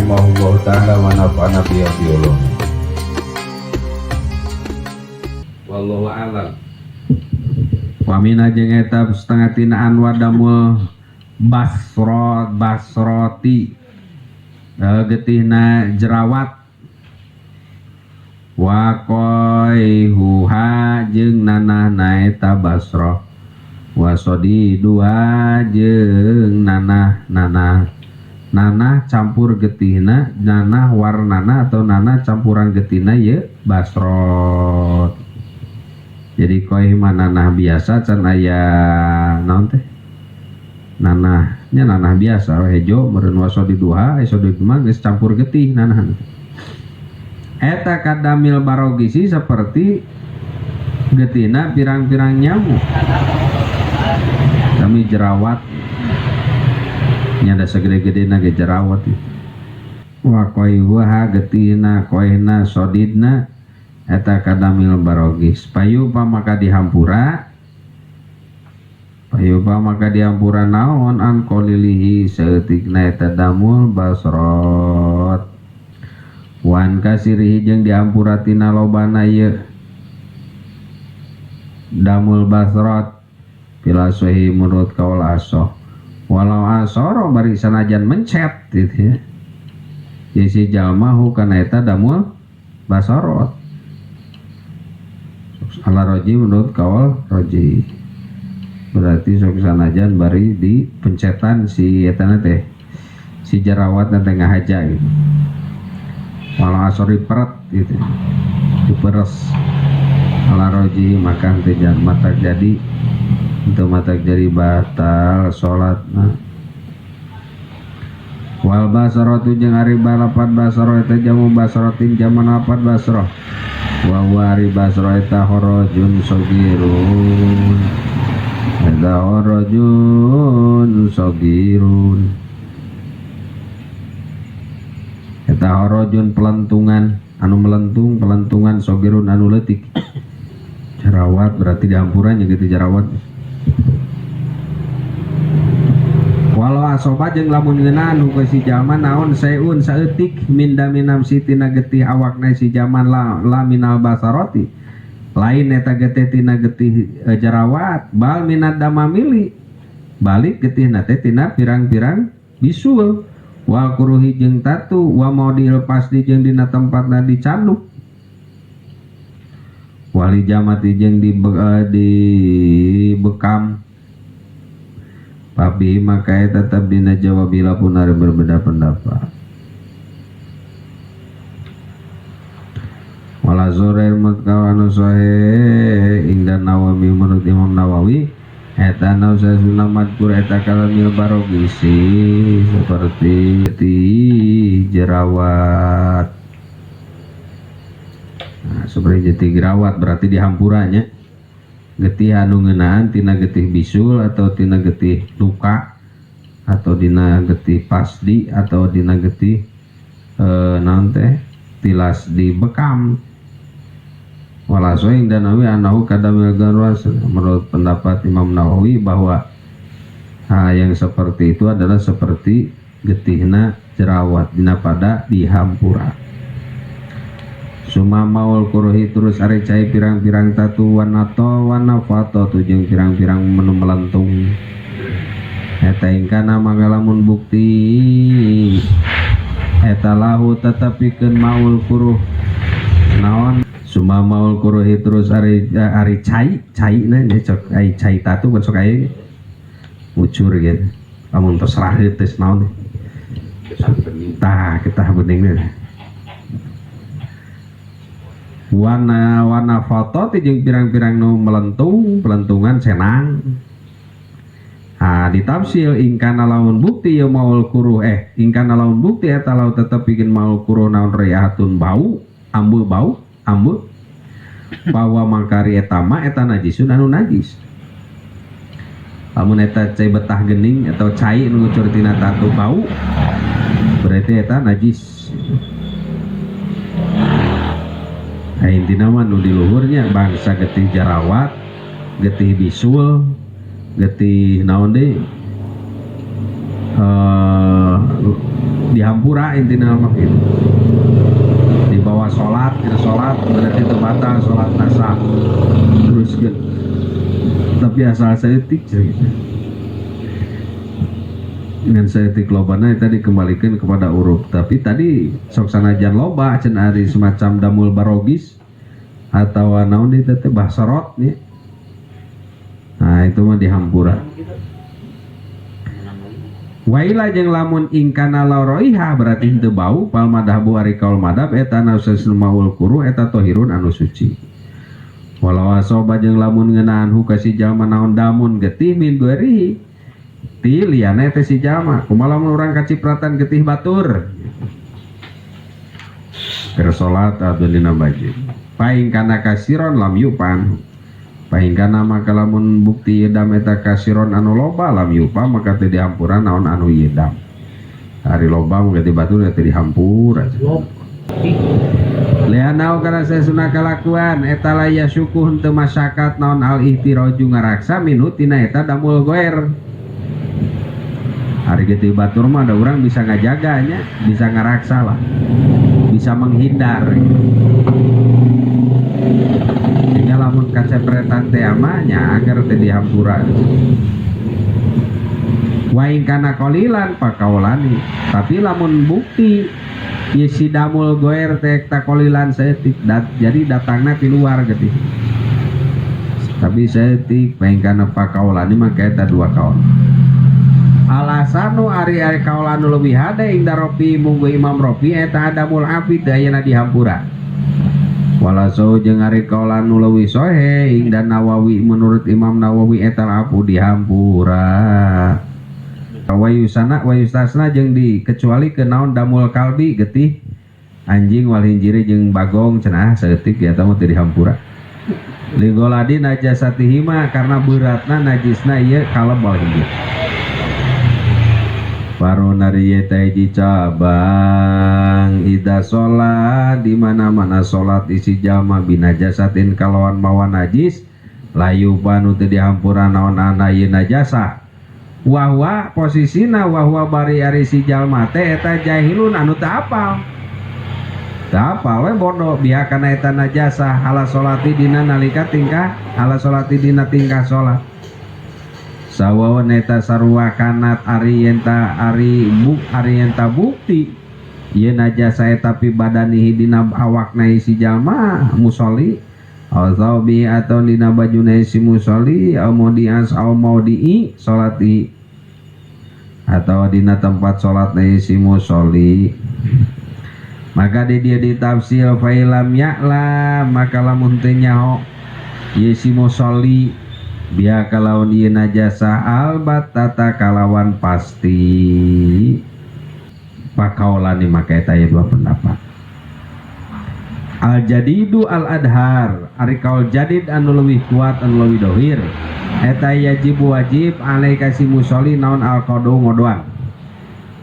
rahimahullahu taala wa nafa'ana bi ulumi. Wallahu a'lam. Wa mina jeung eta setengah tina anwa damul basrot basroti getihna jerawat wa qaihuha jeung nanahna eta basroh wa sadiduha jeung nanah nanah nanah campur getihna nanah warnana atau nanah campuran getihna ye basrot. Jadi koih mah nanah biasa can aya naon teh nanahnya nanah biasa hejo meureun wasodiduha sodid mah geus campur getih nanah eta kadamil barogisi seperti getihna pirang-pirang nyamuk kami jerawat nya ada segede-gedena ge jerawat wa koihuha getihna koihna sodidna eta kadamil barogis payupa maka dihampura payupa maka dihampura naon an qalilihi saeutikna eta damul basrot wan kasirihi jeung dihampura tina lobana ieu damul basrot pilasohi menurut kaul asoh walau asoro bari sanajan mencet gitu ya si jalma kana eta damul basrot ala roji menurut kaul roji berarti sok sanajan bari di pencetan si etana teh si jerawat teh ngahaja gitu walau asori peret gitu diperes ala roji makan teh matak jadi untuk matak jadi batal salatna wal basaratu jeung ari balapat basaro eta jamu basaratin jaman lapat basroh wa wari basro eta horojun sogirun eta horojun sogirun eta horojun pelentungan anu melentung pelentungan sogirun anu leutik jerawat berarti dihampuran ya gitu jerawat walau asoba jeung lamun ngeunaan ku si jaman naon seun saeutik min daminam tina getih awakna si jaman la minal basaroti lain eta getih tina getih jerawat bal minad damamili balik getihna teh tina pirang-pirang bisul wal kuruhi jeung tatu wa maudil pasti jeung dina tempatna dicanduk wali jamati jeung di bekam papi maka tetap dina jawab bila pun ada berbeda pendapat. Wala zorer matkaw anu sahih ingdan Nawawi menurut Imam Nawawi eta nausasuna madkur eta kalamil barogisi seperti jerawat. Nah, seperti getih jerawat berarti dihampurannya getih anu ngeunaan tina getih bisul atau tina getih luka atau dina getih pasdi atau dina getih naon teh tilas dibekam walaso ing danawi anahu kadamil garwas menurut pendapat Imam Nawawi bahwa yang seperti itu adalah seperti getihna jerawat dina pada dihampura. Suma maul kuruhi terus ari cai pirang-pirang tatu wanato wanafato tu jeung pirang-pirang menu melentung eta ingkana mangga lamun bukti eta lahu tetepikeun maul kuruh naon suma maul kuruhi terus ari cai cai na nya cok ai cai tatu kan sok aya ngucur gitu lamun tos raheut geus naon tah getah bening warna warna foto jeung pirang-pirang nu melentung pelentungan senang ah ditafsil ingkana lamun bukti ya maul kuruh ingkana lamun bukti eta lau tetep bikin maul kuruh naon riatun bau ambu bau ambu bahwa mangkari eta mah eta najisun anu najis lamun eta cai betah gening atau cai nu ngucur tina tatu bau berarti eta najis. Nah, intina mah nu di luhurnya bangsa getih jerawat, getih bisul, getih naon deui Dihampura intina mah gitu. Dibawa salat, keur salat berarti teu batal salatna, sah. Teruskeun. Tapi asal saeutik gitu. Dengan saeutik lobana eta dikembalikan kepada uruf. Tapi tadi sok sanajan loba cenah ari semacam damul barogis atau naon ieu teh basarot nya. Nah, itu mah dihampura. Waila jeung lamun in kana la roihah berarti henteu bau fal madhabu ari kaul madhab eta maul kuru eta tohirun anu suci. Walau asoba jeung lamun ngeunaan hu ka si jalma naon damun getih min ghairihi ti liyane teh si jalma. Kumaha lamun urang kacipratan getih batur keur salat atau dina baju. Paing kana kasiron lam yupan. Paing kana maka lamun bukti dam eta kasiron anu loba lam yupa maka teu dihampura naon anu ieu dam. Ari loba mun getih batur teu dihampura. Lianau kana sesuna kalakuan eta la yasuku henteu masyakat naon al ihtiraju ngaraksa minhu tina eta damul goer. Ari getih batur mah ada urang bisa ngajaganya, bisa ngaraksa lah, bisa menghindar. Sehingga lamun kacepretan teh mah nya agar teu dihampura. Wa in kana qalilan pakaulani. Tapi lamun bukti ieu si damul goer teh ta qalilan saeutik, jadi datangna ti luar gitu. Tapi saeutik fa in kana pakaulani maka eta dua kaul. Alasanu ari-ari kaul anu leuwih hade inda Rofi munggu Imam Rofi eta adamul afi teu ayana dihampura. Walasau jeung ari kaul anu leuwih sohe inda Nawawi menurut Imam Nawawi eta afu dihampura. Wayusana wayustasna jeung dikecuali ke naon damul kalbi getih anjing wal hinjiri jeung bagong cenah saeutik ya eta mah teu dihampura. Ligoladi najasatihima karena beratna najisna ieu kaleb wal hinjir. Baru nari teh hiji cabang ida sholat di mana-mana sholat isi jalma binajasatin kalawan mawa najis layu panu teu dihampura naon ana ieu najasa wahwa posisina wahwa bari ari si jalma teh eta jahilun anu teu apal teu apal we bodoh biha kana eta najasa hala sholati dina nalika tingkah hala sholati dina tingkah sholat sawawan eta sarua kanat ari yenta ari buk ari yenta bukti ieu najasa eta pi badanihi dina awakna si jalma musolli atau bi atau dina bajuna si musolli au maudi'as au maudi'i salati atau dina tempat salatna si musolli maka di dia ditafsir failam ya'lam maka lamun teu nyaho ieu si musolli biar kalawan ieu najasa albatata kalawan pasti pakaulani maka eta aya dua pendapat. Al jadidu al adhar ari kaul jadid anu leuwih kuat anu leuwih dohir eta yajib wajib alaika si musolli naon al qadu ngodoan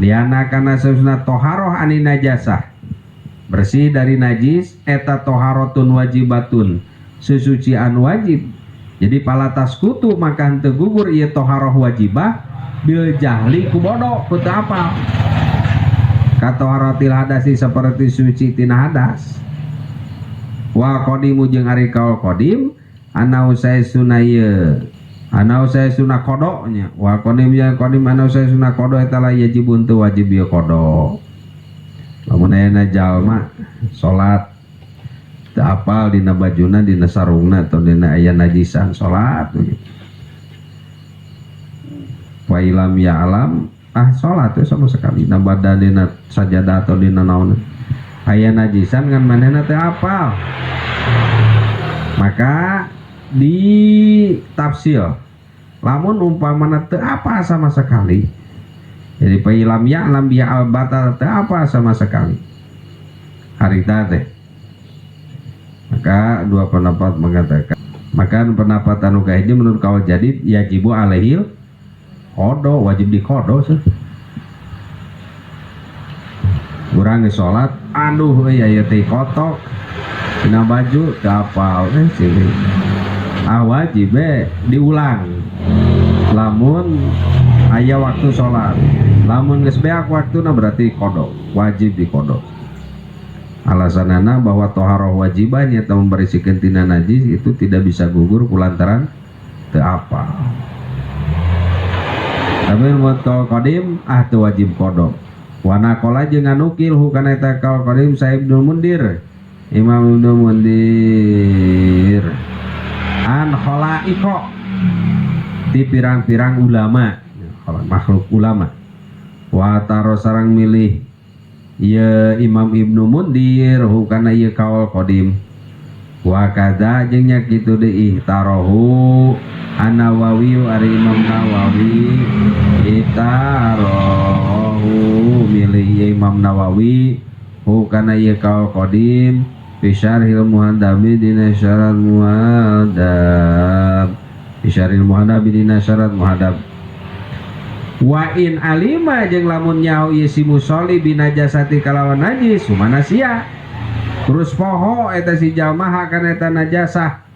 liana kana sausna toharoh ani najasah bersih dari najis eta toharotun wajibatun sesucian wajib. Jadi palatas kutu maka henteu gugur ieu toharoh wajibah bil jahli ku bodoh ku teu apal katoharotil hadasi seperti suci tina hadas wa qadimu jeung ari kaul qadim anau saesuna ieu anau saesuna qada nya wa qadim jeung qadim anau saesuna qada eta la yajibun teu wajib ieu qada. Lamun aya jalma salat teu apal dina bajuna dina sarungna atau dina aya najisan salat wa ilam ya'lam ah salat teh sama sekali na badan dina sajadah atau dina naon aya najisan ngan manehna teh apal maka di tafsil lamun umpamana teu apa sama sekali jadi fa ilam ya'lam biha al-batal teu apa sama sekali harita teh maka dua pendapat mengatakan maka pendapat anu kahiji menurut kaul jadid yajibu alaihil qada wajib di qada sih urang geus salat aduh euy aya teh kotok dina baju teu apal sini ah wajib diulang lamun Aya waktu sholat. Lamun geus beak waktuna berarti qada, wajib diqada. Alasanana bahwa toharoh wajibah nyata membersihkan tina najis itu tidak bisa gugur kulantaran teu apa. Tapi mun kaul qadim ah teu wajib qada. Wa naqala jeung nganukil hukana eta kaul qadim sa Ibnu Mundir. Imam Ibnu Mundir an khalaiqa di pirang-pirang ulama, makhluk ulama. Wa taro sarang milih ieu Imam Ibnu Mundir hukana ieu kaul qadim. Wa kadza jeung nya kitu deui ihtarahu An-Nawawi ari Imam Nawawi ihtarahu milih ieu Imam Nawawi hukana ieu kaul qadim fi syarhil muhaddabi dina syarat muhaddab fi syarhil muhaddabi dina syarat muhaddab. Wa in alima jeung lamun nyaho ieu si musolli binajasati kalawan najis sumana sia terus poho eta si jalma kana eta najasah.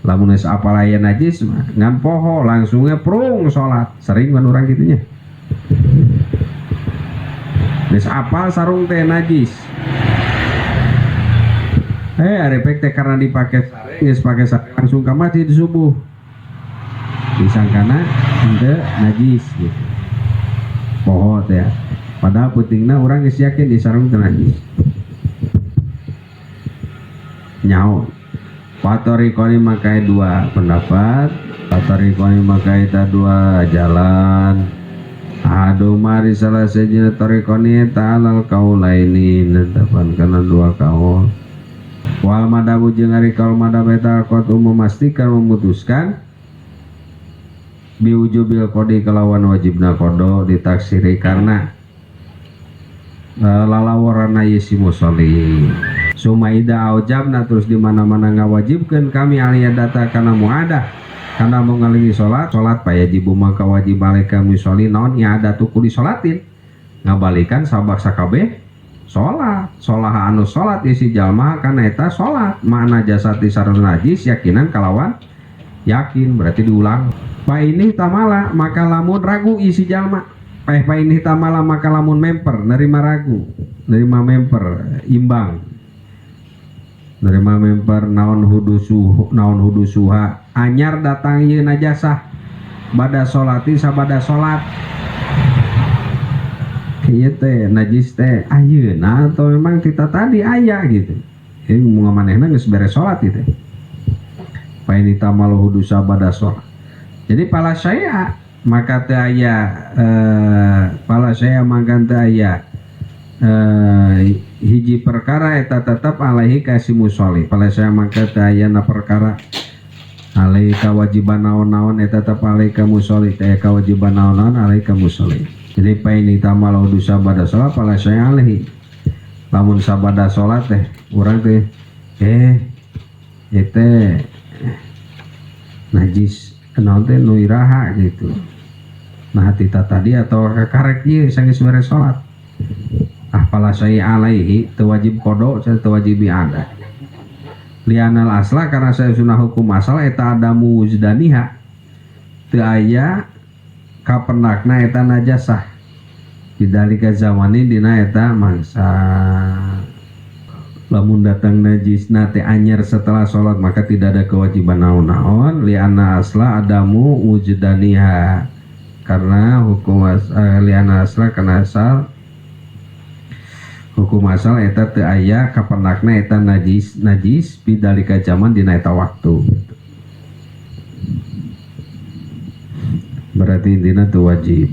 Lamun geus apal aya najis mah ngan poho langsungnya prung salat. Sering kan urang kitu nya. Geus apal sarung teh najis. Arepek teh karena dipake sarung geus pake sarung langsung ka masjid subuh. Disangkana henteu najis gitu. Poho teh. Padahal peutingna urang geus yakin di sarung teh najis. Nyaho. Fatoriqoni makai dua pendapat, fatoriqoni makai ta dua jalan. Ahadu mari salah sejina tariqoni ta'alal kaulaini netepan kana dua kaul. Wal madabu jeung ari kaul madhab eta qad memastikan memutuskan biwujubil qadi kalawan wajibna qada ditaksiri karena lalawarana ieu si musolli. Sumaida aujabna terus di mana-mana ngawajibkeun kami aliyadata kana muadah kana mengalingi salat salat payajibu maka wajib alaika musolli naon i'adatu kulli salatin ngabalikan sabak sakabeh salat salah anu salat isi jalma kana eta salat makna jasad sareng najis yakinan kalawan yakin berarti diulang. Pa ini tamala maka lamun ragu isi jalma pa ini tamala maka lamun memper nerima ragu nerima memper imbang nerima memper naon hudusuh naon hudusuha anyar datang ieu najasah bada salati sabada salat ieu teh najis teh ayeuna atau memang kita tadi aya gitu ieu mun manehna geus beres salat gitu pa ini tamalu hudusa bada salat jadi pala saya maka teu aya pala saya maka teu aya hiji perkara eta tetep alaihi ka si musolli pala saya maka teu aya na perkara alaihi kewajiban naon-naon eta tetep alaihi ka musolli teh kewajiban naon-naon alaihi ka musolli. Jadi pa ini tamalu hudusa bada salat pala saya alaihi lamun sabada salat teh urang teh teh najis naon teh nu iraha gitu. Nah tita tadi atau karek ieu sanggeus beres salat. Ah pala saya alaihi teu wajib qada teu wajib i'adah. Lianal asla karena saya sunah hukum asal eta adamu wujdaniha teu aya kapendakna eta najasah bidalika zamani dina eta mangsa. Lamun datang najisna teh anyar setelah salat maka tidak ada kewajiban naon-naon liana asla adamu wujdaniha karena hukum liana asla karena asal hukum asal eta teu aya kapendakna eta najis najis bidalika zaman dina eta waktu. Berarti intina teu wajib.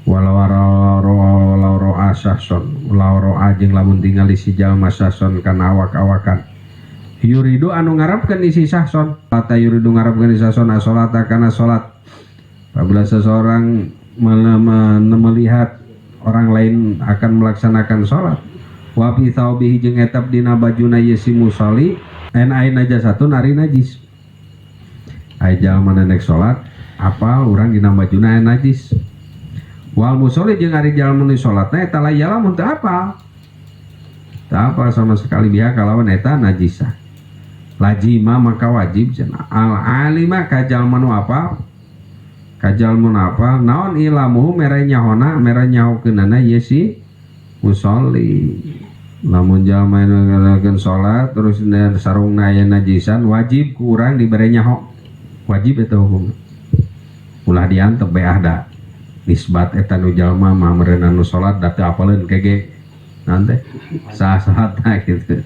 Walau ro'a sahson walau ro'a jeung lamun tingali si jalma sahson kana awak-awakan yuridu anu ngarepkeun isi sahson lata yuridu ngarepkeun isi sahson asolata kana salat. Apabila seseorang melihat orang lain akan melaksanakan salat wa fi thawbihi jeung etap dina bajuna ye si musolli en ai najasatun ari najis ai jalma nek salat apa urang dina bajuna aya najis wal musolli jeung ari jalma nu salatna eta la lamun teu apal teu apal sama sekali biha kalawan eta najisah lajima maka wajib cenah al alima ka jalma nu apal Ka jalma nu apal naon i'lamuhu mere nyahona, mere nyahokeunana ieu si musolli. Lamun jalma nu ngalakonan salat terus sarungna aya najisan, wajib ku urang dibere nyaho, wajib eta hukumna. Ulah diantep bae, da nisbat eta nu jalma mah meureun anu salat da teu apaleun kege naon teh sah salatna kitu,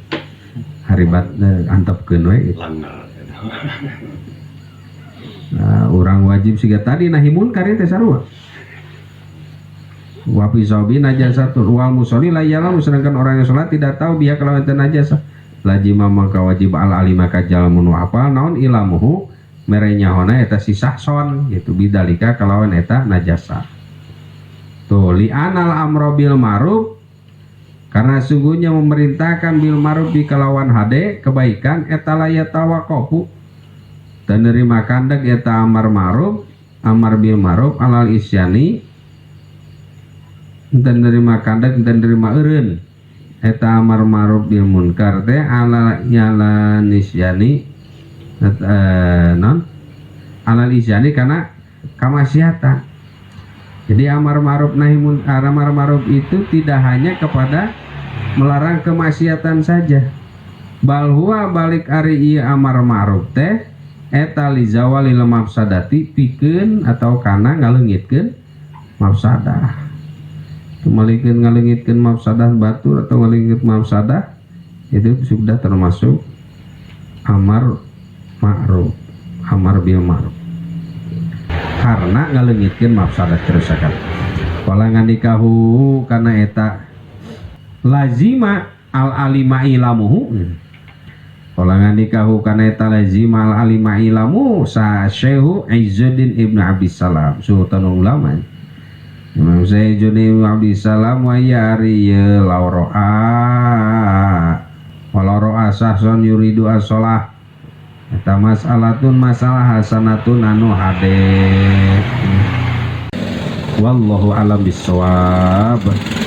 haribat antepkeun we gitu. Langgar. Nah, urang wajib siga tadi nahi munkar teh sarua. Wa fi tsaubi najasatun wal musolli la ya'lamu, sedangkan orang yang sholat tidak tahu biha kalawan teu najasa. Lazima maka wajib al alima ka jalma nu apal naon i'lamuhu mere nyahona eta si sahson gitu bidzalika kalawan eta najasa. Tuh, li anal amro bil ma'ruf, karena sungguhnya memerintahkan bil ma'ruf bi kalawan hade kebaikan eta la yatawaqqafu dan nerima kandek eta amar ma'ruf, amar bil ma'ruf alal isyani, dan nerima kandek dan nerima eureun eta amar ma'ruf bil munkar teh ala nyala nisyani non alal isyani karena kamaksiatan. Jadi amar ma'ruf nahi munkar, amar ma'ruf itu tidak hanya kepada melarang kemaksiatan saja. Bal huwa balik ari ieu amar ma'ruf teh eta li zawalil mafsadati pikeun atau kana ngaleungitkeun mafsadah. Kemalikeun ngaleungitkeun mafsadah batur atau ngaleungitkeun mafsadah itu sudah termasuk amar ma'ruf, amar bil ma'ruf. Karena ngaleungitkeun mafsadah, kerusakan. Wala ngandikahu kana eta lazima al alima i'lamuhu. Kala ngandikahu kana eta lazima al alima i'lamu sa Syekh Izzuddin Ibnu Abdissalam, Sultanul Ulama. Imam Syekh Izzuddin Ibnu Abdissalam wa yari ye law ro'a walau ro'a sahson yuridu as-sholah eta mas'alatun masalah hasanatun anu hade. Wallahu alam bissawab.